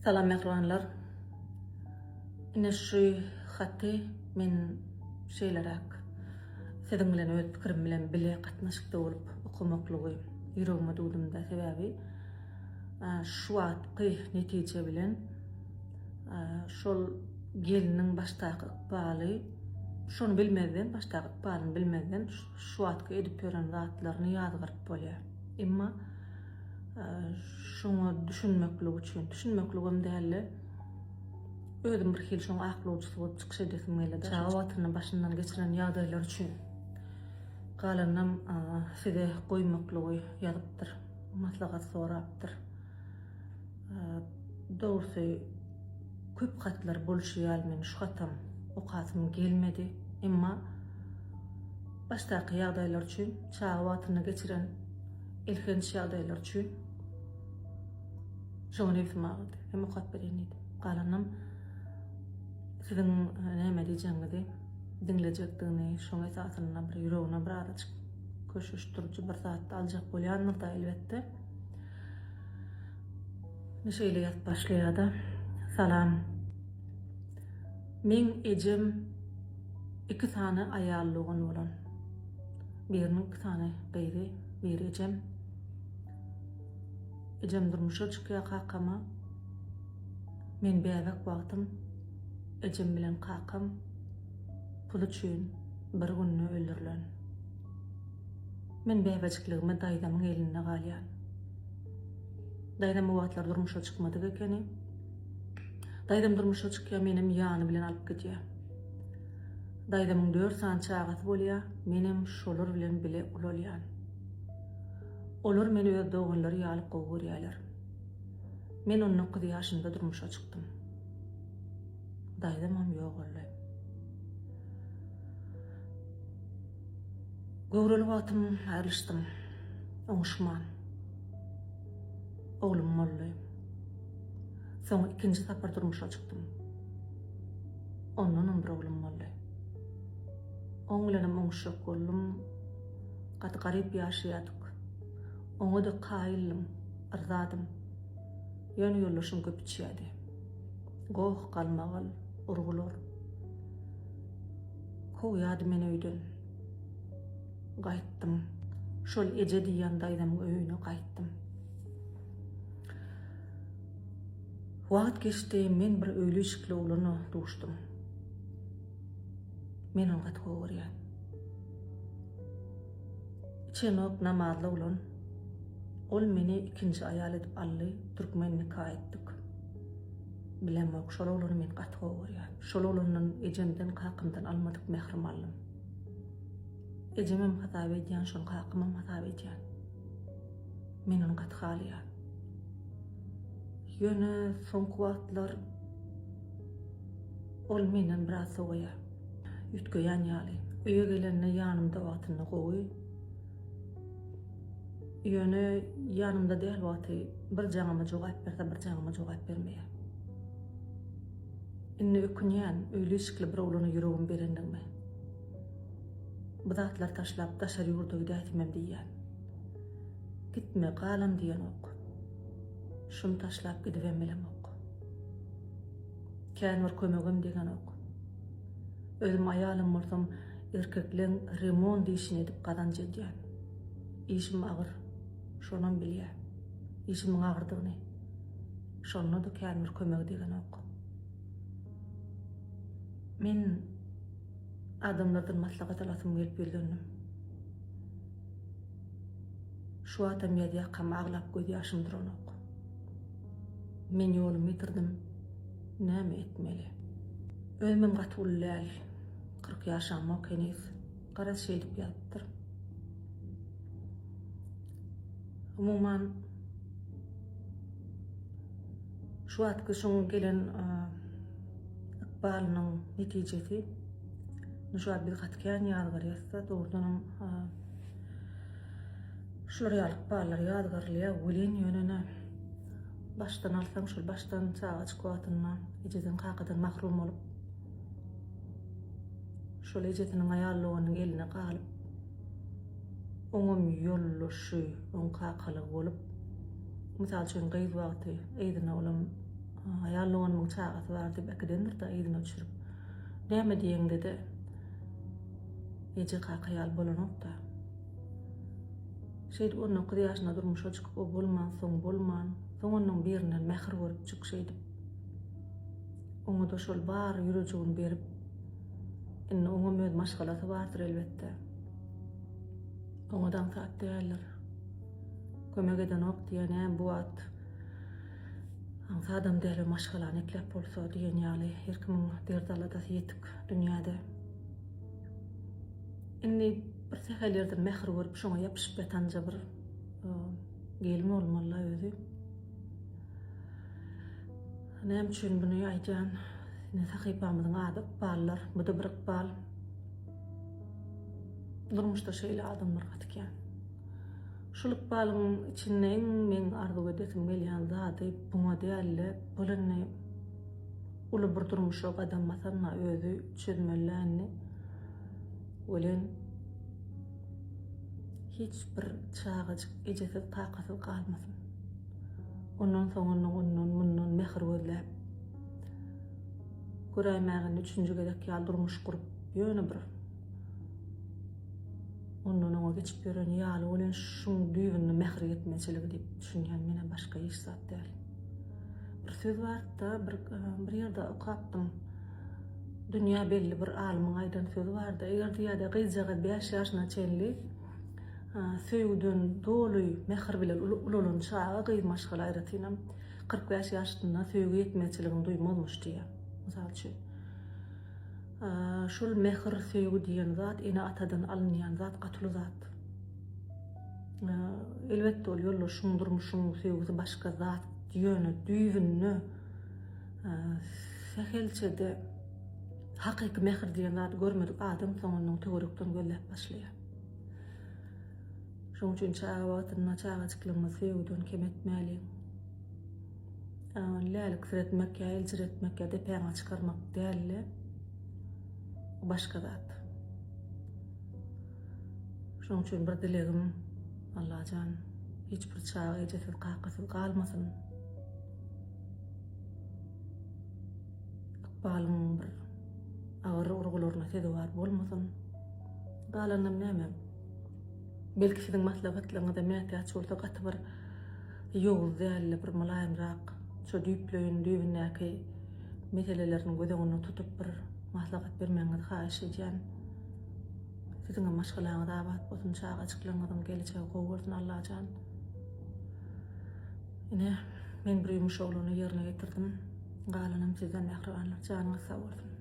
Salam mähribanlar. Ine şu haty men şeýleräk siziň bilen öz pikirim bilen bile gatnaşykda bolup okamaklygy ýüregime düwdüm-de. Sebäbi şu wagtky netije bilen şol gelniň başdaky ykbaly şony bilmezden, başdaky ykbalyny bilmezden şu wagtky edip ýören zatlaryny ýazgaryp bolýar. Emma şoňa düşünmeklik üçin, düşünmekligem däl-de, özüm bir hili şoň aklawçysy bolup çykyş edesim geldi. Çaga wagtynda başyndan geçiren ýagdaýlary üçin galanynam size goýmaklygy ýazypdyr, maslahat sorapdyr. Dogrusy, köp hatlar bolşy ýaly men şu hatam okasym gelmedi. Emma başdaky ýagdaýlar üçin, çaga wagtynda geçiren elhenç ýagdaýlar üçin şoňa nebsim agyrdy. Hem okap bereýin diýdim. Galanam siziň näme diýjegiňizi diňlejekdigini, şoň esasynda bir ýüregine bir azajyk köşeşdiriji bir zat aljak bolýandyr-da elbetde. Indi şeýle ýazyp başlaýar-da, Salam. Meň ejem iki sany aýal dogan bolan. Biriniň iki sany gyzy, biri ejem. Ejem durmuşa çykýar kakama. Men bäbek wagtym ejem bilen kakam pul üçin bir günde öldürilen. Men bäbejikligime daýzamyň elinde galýan. Daýzam o wagtlar durmuşa çykmadyk ekeni. Daýzam durmuşa çykýar, menem ýany bilen alyp gidýär. Daýzamyň dört sany çagasy bolýar, menem şolar bilen bile ulalýan. Olar meni öz doganlary ýaly gowy görýärler. Men 19 ýaşymda durmuşa çykdym. Daýzamam ýogaldy. Göwreli wagtym aýrylyşdym. Oňuşman. Oglum boldy. Soň ikinji sapar durmuşa çykdym. Ondanam bir oglum boldy. Oň bilenem oňuşjak boldum. Gaty garyp ýaşaýardyk. Oňa-da kaýyldym, yrzadym. Ýöne ýoldaşym köp içýärdi. Goh, galmagal, urgular. Kowýardy meni öýden. Gaýtdym. Şol eje diýýän daýzamyň öýüne gaýtdym. Wagt geçdi, men bir öýli-işikli oglana duşdum. Men ony gaty gowy görýän. Içenok, namazly oglan. Ol meni ikinji aýal edip aldy, türkmen nika etdik. Bilemok, şol oglany men gaty gowy görýän. Şol oglandan ejemden, kakamdan almadyk mährimi aldym. Ejemem hasap edýän, şony kakamam hasap edýän. Men ony gaty halaýan. Ýöne soňky wagtlar ol menden biraz sowaýar. Üýtgeýän ýaly. Öýe gelende ýanymda wagtynda gowy. Ýöne ýanymda däl wagty bir jaňyma jogap berse, bir jaňyma jogap bermeýär. Indi ökünýän, öýli-işikli bir oglana ýüregimi berendigime. Bu zatlary taşlap daşary ýurda gidäýsemem diýýän. Gitme, galam diýenok. Şuny taşlap gidibem bilemok. Kän bir kömegem degenok. Özüm aýalam bolsam erkekleň remont işini edip gazanç edýän. Işim agyr. Şonam bilýä. Işimiň agyrdygyny. Şonda-da kän bir kömegi degenok. Men adamlardan maslahat alasym gelip ýüzlendim. Şu wagtam ýazýarkam aglap göz ýaşym duranok. Men ýolumy ýitirdim. Näme etmeli? Özümem gaty uly däl. 40 ýaşamok heniz. Garaz şeýdip ýazypdyr. Umuman şu wagtky şoň gelen ykbalynyň netijesi şu wagt biz gaty kän ýazgarýas-da, dogrudanam şular ýaly ykballar ýazgarylýar welin ýöne başdan alsaň şol başdan çagajyk wagtynda ejeden kakadan mahrum bolup şol ejesiniň aýal doganynyň eline galyp oňam ýoldaşy oň kakalygy bolup mysal üçin gyz wagty yzyna olam. Aýal doganymyň çagasy bar diýip äkidendir-dä yzyna düşürip. Näme diýeňde-de eje-kaka ýaly bolanok-da. Şeýdip 19 ýaşynda durmuşa çykyp o bolman, soň bolman, soň onnoň birinden mähir görüpjik şeýdip. Oňa-da şol bar ýürejigini berip, indi oňam öz maşgalasy bardyr elbetde. Oňa-da aňsat däldir. Kömek edenok diýýär, näme bu wagt aňsadam däl maşgalany ekläp bolsa diýen ýaly her kimiň derdi-aladasy ýetik dünýäde. Indi bir sähel ýerden mähir görüp şoňa ýapyşyp ýatanja bir gelin bolmaly-la özi. Näme üçin buny aýdýan? Ine sahypamyzyň ady ykballar. Bu-da bir ykbal. Durmuşda şeýle adamlar gaty kän. Şul ykbalyň içinde iň meň arzuw edesim gelýän zady buňa däl-de, bul indi uly bir durmuşa gadam basanda özi çözmeli-dä indi. Welin hiç bir çagajyk ejesiz, kakasyz galmasyn. Ondan soň ondan ondan mundan mähir gözläp göräýmäge indi üçünji gezek ýaly durmuş gurup ýöne bir ondan oňa geçip ýören ýaly welin şuň düýbünde mähir ýetmezçiligi diýip düşünýän menä başga hiç zat däl. Bir söz bardy-da bir bir ýerde okapdym. Dünýä belli bir alymyň aýdan sözi bardy. Eger diýýärdi gyzjagaz 5 ýaşyna çenli Söýgüden doly mähir bilen ulalan çaga gyz maşgala aýratynam 45 ýaşynda söýgi ýetmezçiligini duýmazmyş diýýär. Mysal üçin. Şol mähir, söýgi diýen zat ene-atadan alynýan zat gaty uly zat. Elbetde ol ýoldaşyň, durmuşyň söýgüsi başga zat, ýöne düýbünde sähelçe-de hakyky mähir diýen zady görmedik adam soňundan töwerekden gözläp başlaýar. Şonuň üçin çaga wagtynda çagajyklygymyzy söýgüden kem etmäliň. Läliksiretmek ýa eljiretmek ýa depäňe çykarmak däl-de, başga zat. Şonuň üçin bir dilegim, Allajan, hiç bir çaga ejesiz, kakasyz galmasyn. Ykbalyň bir agyr urgularyna sezewar bolmasyn. Galanam näme? Belki siziň maslahatlaryňyza mätäç bolsa gaty bir ýowuz däl-de bir mylaýymrak, şo düýpleýin düýbündäki meselelerini göz öňünde tutup bir maslahat bermegiňizi haýyş edýän. Siziňem maşgalaňyz abat bolsun, çagajyklaryňyzyň gelejegi gowy bolsun Allajan. Ine, men bir ýumuş oglany ýerine ýetirdim. Galanam sizden mähribanlar. Janyňyz sag bolsun.